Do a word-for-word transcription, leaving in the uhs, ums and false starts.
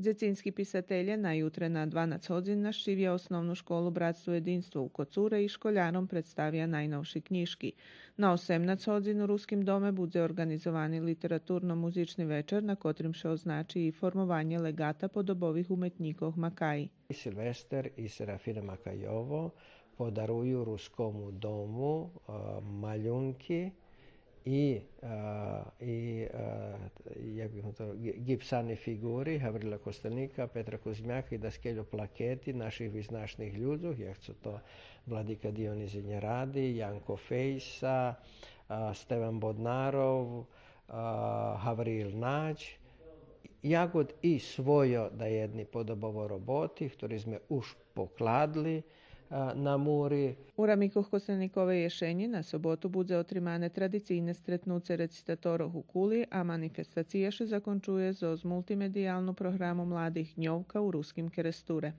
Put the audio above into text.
Дзецински писателє на ютре на дванац годзин нащивя Основну школу Братство єдинство у Коцуре и школяром представя найновши кнїжки. На осемнац годзин у Руским доме будзе орґанизовани литературно-музични вечер, на котрим ше означи и формованє леґата подобових уметнїкох Макаї. Силвестер и Серафина Макайово подарую Рускому дому, е, малюнки и, е, и, е, як би го то, ґи-, ґипсани фиґури Гаврила Костельника, Петра Кузмяка и даскельо плакети наших визначних людзох, як цо то владика Дионизи Нєради, Янко Фейса, е, Стеван Боднаров, е, Гавриїл Надь, як от и свойо даєдни подобово роботи, хтори зме уж покладли, е, на мури. У рамикох Костельниковей єшенї на соботу будзе отримане традицийне стретнуце рецитаторох у Кули, а манифестация ше закончує зоз мултимедиялну програму младих Дньовка у Руским Керестуре.